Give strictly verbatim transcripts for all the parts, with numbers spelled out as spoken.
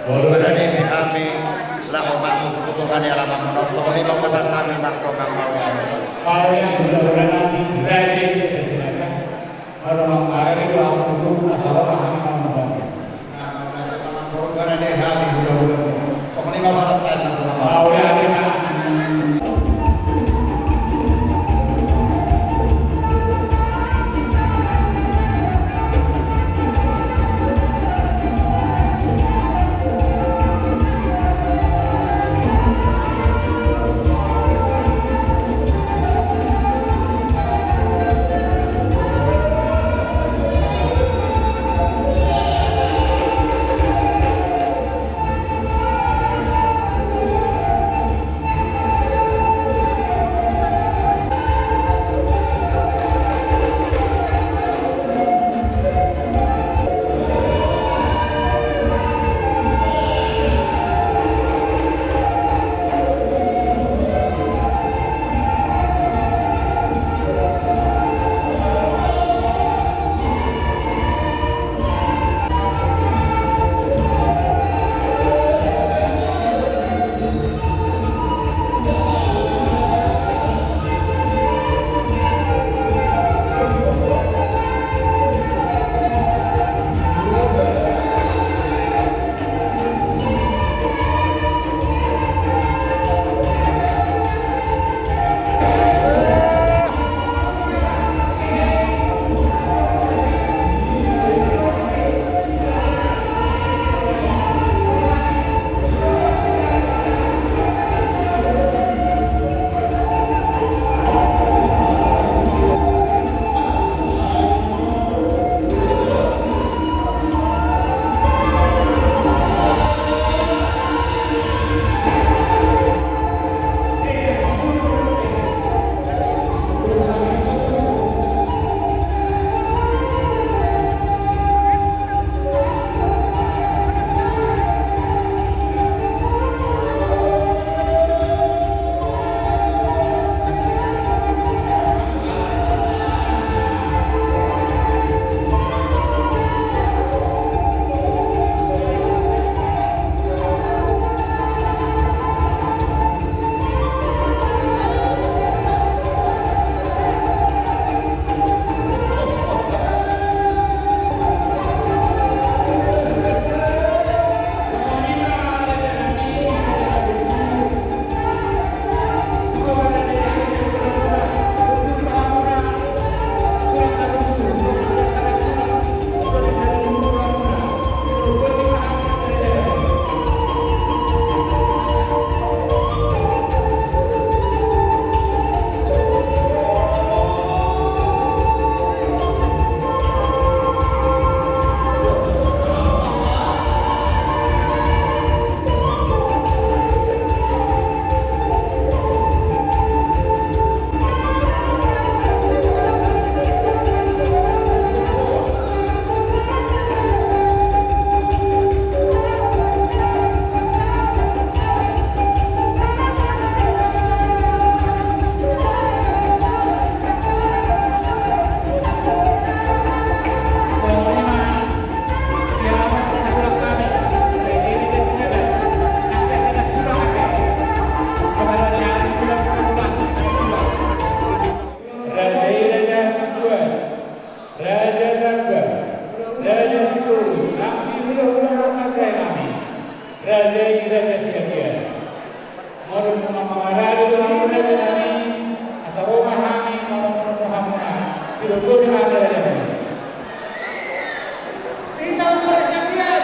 Molo na di hami laho masuk tu tonga ni alaman muna, songon i ma pasahat hami mardongan mauliate. Mauliate, mauliate, mauliate. Molo mangkarai do ahu tutu, asa ro ma hami mangkarai. Nah, mauliate ma, mangkarai do hami hula-hula. Songon i ma pasahat hami mardongan mauliate. Mauliate. Raja i raja Sibuan, raja Tamba, raja Sitorus, nang di hula-hula na sangkae nami, raja i raja Siagian. Molo muna mangarade do hamu raja nami, asa ro ma hami mangomohon hamuna, sidondoli ma raja nami. Hita ma raja Siagian.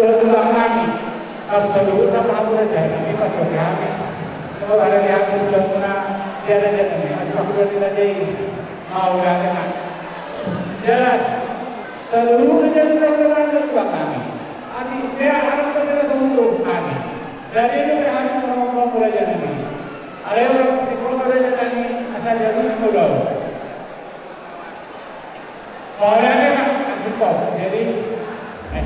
Tulang nami, harus seluruh nama aku dan jaya nami, pas kau kami. Kalau ada yang aku bilang pernah, dia ada jaya nami, aku aku dari raja ini. Mau dah kena. Jalan. Seluruh raja kita udah ada tulang nami. Adi, dia harus berbeda seluruh kami. Dari itu dia harus sama orang raja nami. Ada yang orang pasti kalau raja nami, asal jadi muda. Jadi, eh.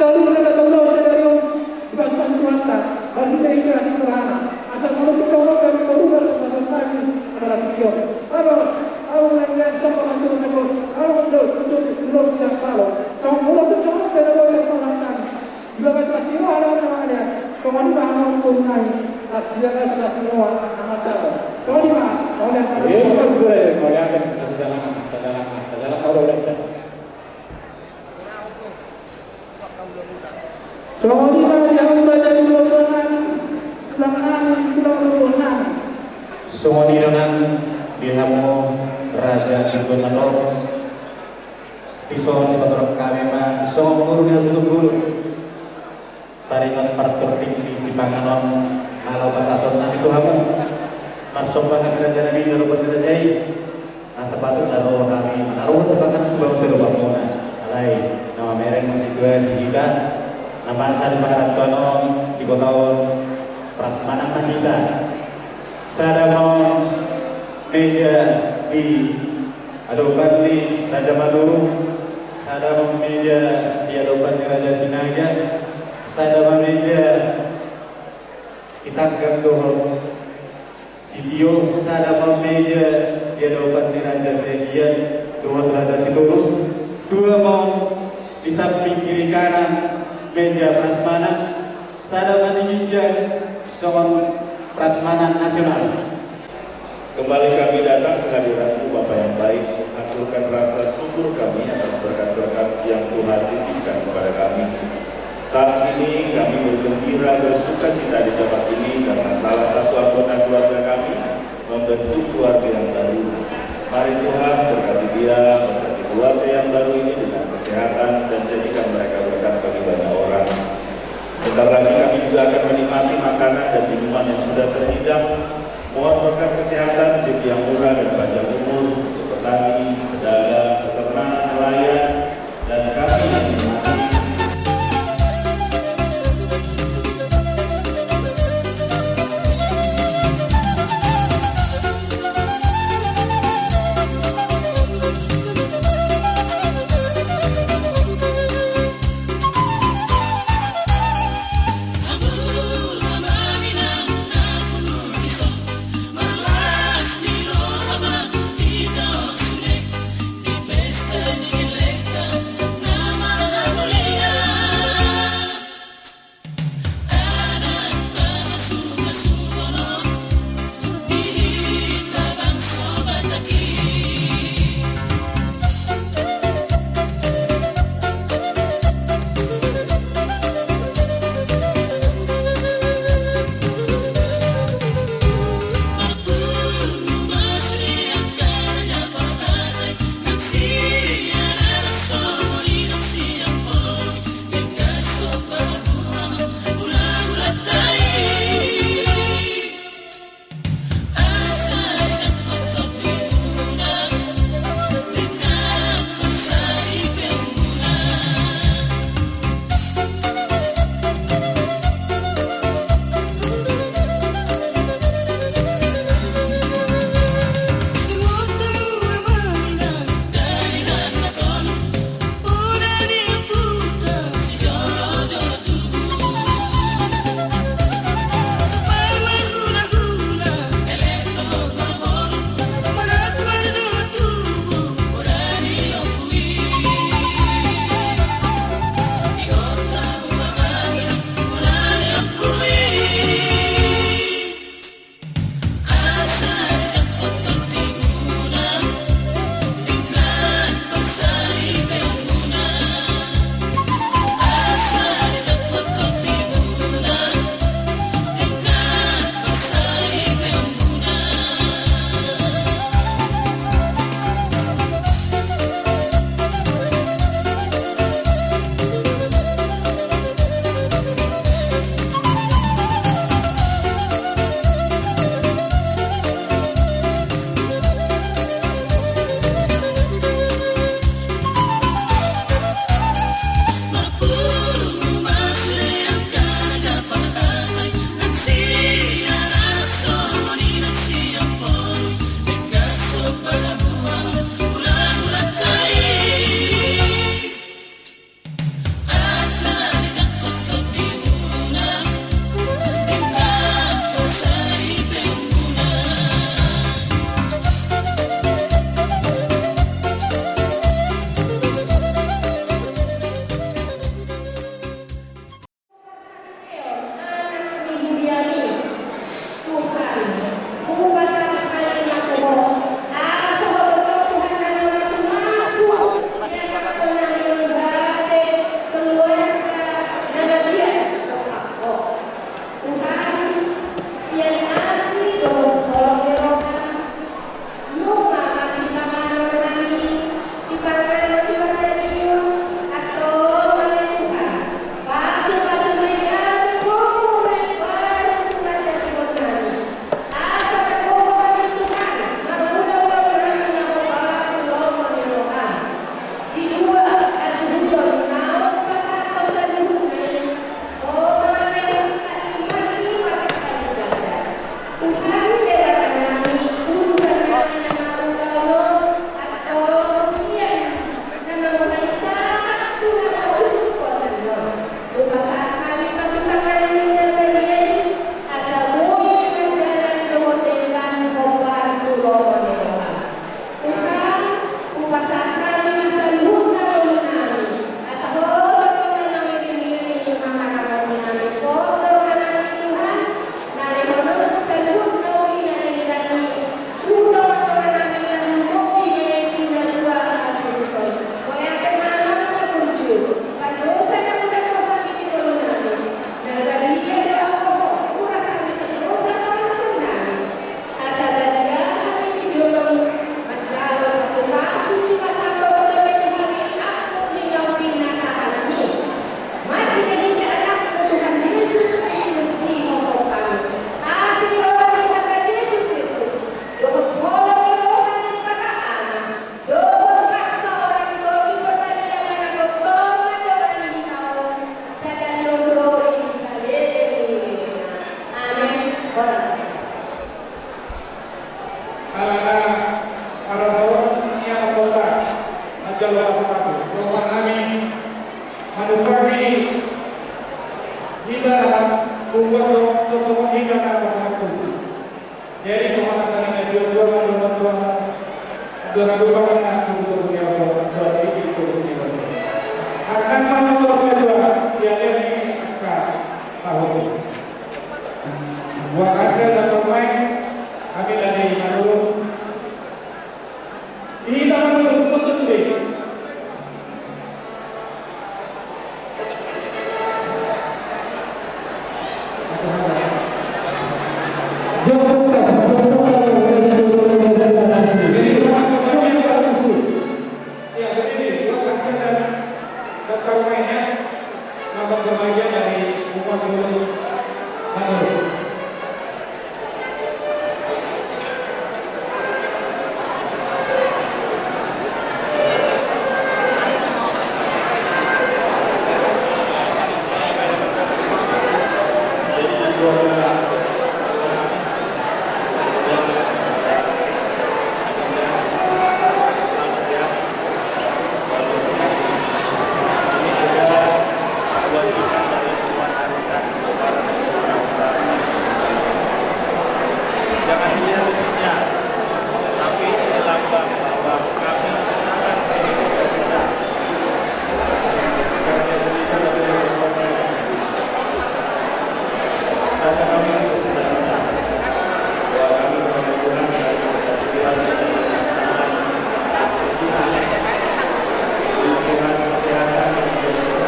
Tolu na tolu sadari on dipasupasu Tuhanta, marhite-hite asi ni rohana. Asa molo tung songon on pe boru na tolu sadari on, apala tingki on. Abang, abang, leng, leng, songkop, songkop, songkop. Abang, do, do, do, do, siap palo. Song, molo tung songon on pe na boi na rohanta. Di bagas las ni roha do na mangalean. Songon i ma hamu boru nami, las di bagas las ni roha na mantap. Songon i ma, mauliate. Iya, betul, betul, ya. Mauliate, asa jalan, asa jalan, asa jalan, asa jalan. Songon i ma di hamu raja ni boru nami, tulang nami, tulang boru nami. Songon i do nang di hamu raja situan na torop. Dison dipatorang hami ma songon boru ni hasuhuton boru. Taringot partingkian ni sipanganon na laho pasahaton nami tu hamu. Marsomba hami raja nami, na rupa ni raja i. Na sapatutna do hami manaruhon sipanganon tu bangun ni rohamuna. Alai na mamereng ma situasi hita. Na masa di pangarantoan on, di kota on, prasmanan ma hita. Sada ma on meja di adopan ni Raja Maduru, sada ma on meja di adopan ni Raja Sinaga, sada ma on meja Sitanggang dohot Sitio, sada ma on meja di adopan ni Raja Siagian dohot Raja Sitorus, dua ma on di samping kiri kanan meja prasmanan, sada ma di ginjang songon prasmanan nasional. Kembali kami datang ke hadirat-Mu, Bapa yang baik, menghaturkan rasa syukur kami atas berkat-berkat yang Tuhan titipkan kepada kami. Saat ini kami bergembira, bersukacita di tempat ini karena salah satu anggota keluarga kami membentuk keluarga yang baru. Mari Tuhan berkati dia, berkati keluarga yang baru ini dengan kesehatan, dan jadikan mereka berkat bagi banyak orang. Bentar lagi kami juga akan menikmati makanan dan minuman yang sudah terhidang. Mohon berkat kesehatan, rezeki yang murah, dan panjang umur untuk petani, pedagang, peternak, nelayan, dan kami yang menikmati. Alana arasoon ni anak kota manjalo pasupasu. Rohanami manupaki hita na mungkos so, so, so, hita na mungkos. Jadi songon hata ni natuatua, mandohot Tuhan, andorang dohot pangidoan, tubu-tubu ni apo, andorang tubu-tubu ni apo. Akan manusur kedua, dialemi angka tahu. Buat Axel dan pemain, kami dari Manurung. Di tangan dulu, satu sudah. Ya, jadi buat Axel dan, dan pemainnya, selamat berbahagia dari rumah dulu. Manurung. Jangan dilihat isinya, tapi ini lambang bahwa kami sangat bersuka cita. Jangan dilihat isinya, tapi ini lambang. Karena kami bersuka cita bahwa kami mengumpulkan dari keterangan dari pasangan dan sekitar lingkungan kesehatan yang menjadi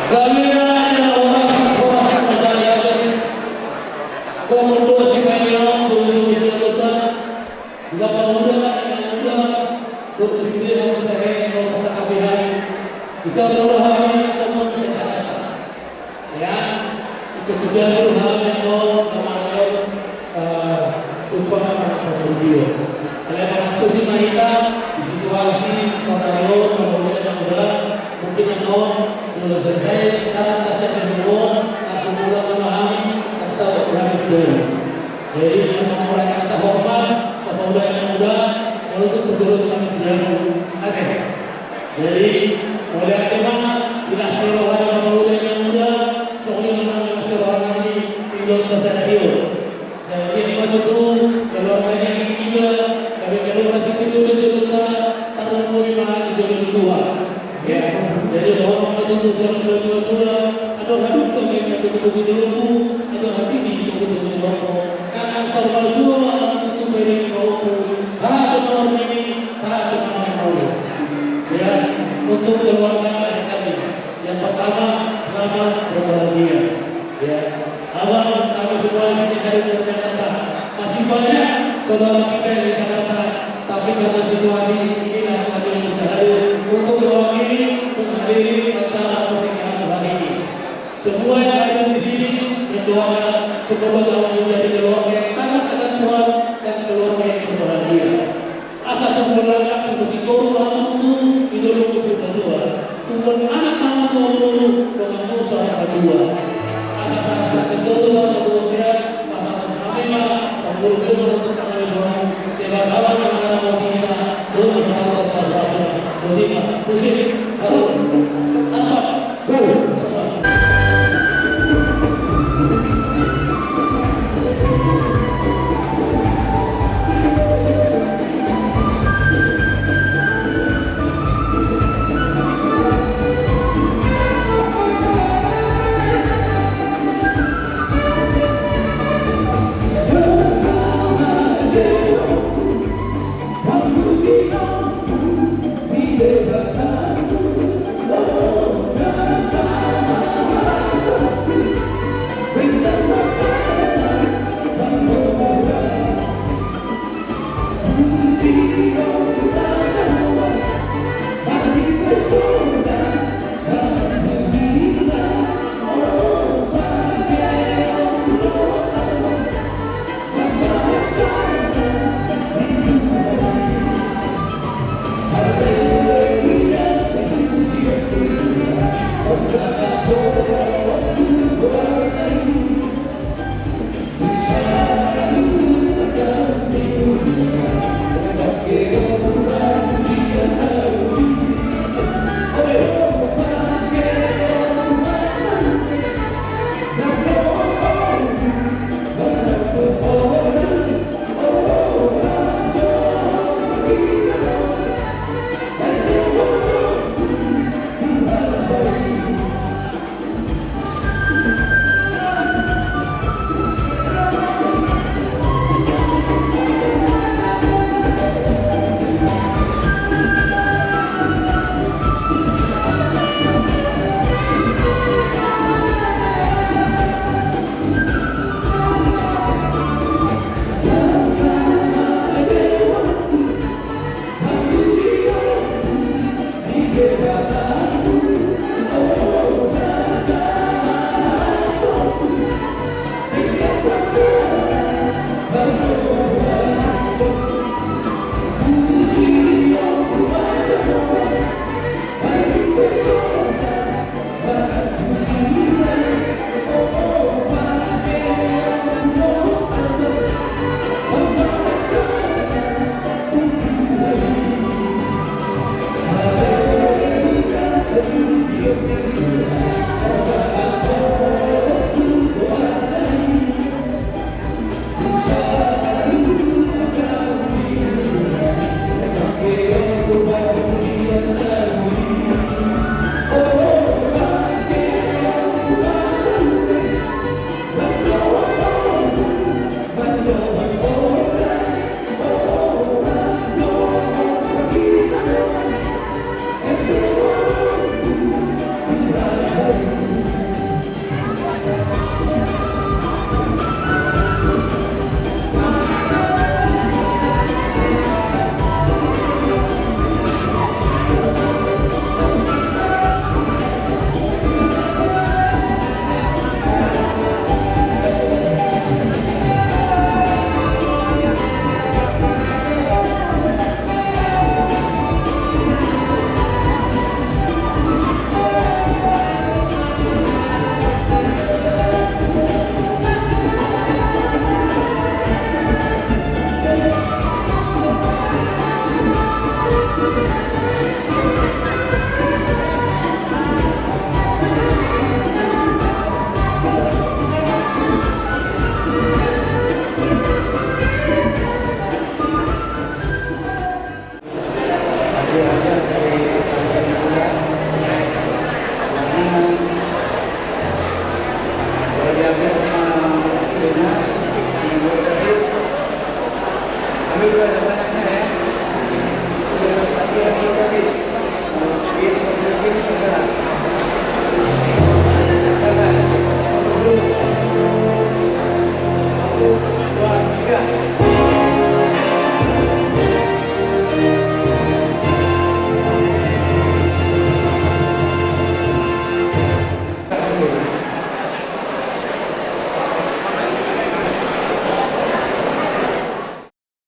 Kami na horas, horas na dariakan. Komunikasi kami na komunikasi. Bapak Uda, Inang Uda, untuk istri yang kita ingin memaksa kami hari. Bisa berdoa kami untuk masyarakat. Ya, ikut hujan dulu hal yang mau kemarin, eh, tumpah anak video. Kalau emang itu sih mah kita di situasi saudara, kalau dia yang udah mungkin yang mau, udah selesai cara kasih yang mau langsung pulang ke kami, kan saya udah gitu. Jadi yang mau mulai rasa hormat, apa udah yang udah, kalau itu tersulut kami tidak. Oke. Jadi, oleh agama, dilas ni roha ni Bapa Uda, Inang Uda, songon i nang dilas ni roha ni Inang Uda, Inang Uda. Jadi, yang betul, keluarganya yang ketiga, tapi kalau masih tidur di jolonta, tarung muli ma di jolo ni Tuhan. Ya, jadi, dohononku ma tu saluhutna, adong hadumpang ma di jolo ni jolonmu, adong hatiti di jolo ni jolonmu. Nang saur matua ma tutu bere ni rohangku, sahat tu na marnini, sahat tu na marnono. Ya, untuk keluarga adik kami. Yang pertama, selamat berbahagia. Ya, abang, kami semua di sini hadir dari Jakarta. Masih banyak saudara kita yang di Jakarta, tapi karena situasi inilah kami yang bisa hadir untuk mewakili menghadiri acara pernikahan hari ini. Semua yang hadir di sini mendoakan semoga kamu menjadi keluarga yang taat akan Tuhan dan keluarga yang berbahagia. Asa tumbuhan anak tumbuh sikoru anak tumbuh di dalam kubu kedua. Tumbuhan anak mama tua dulu dengan musa kedua. Asa saat saat kesodo sama dua kira pasangan kami ma pemburu kira menentukan kami doang. Tiba kawan dengan anak mau kita belum masalah pas-pasan. Jadi, Pak, pusing. Baru. Apa?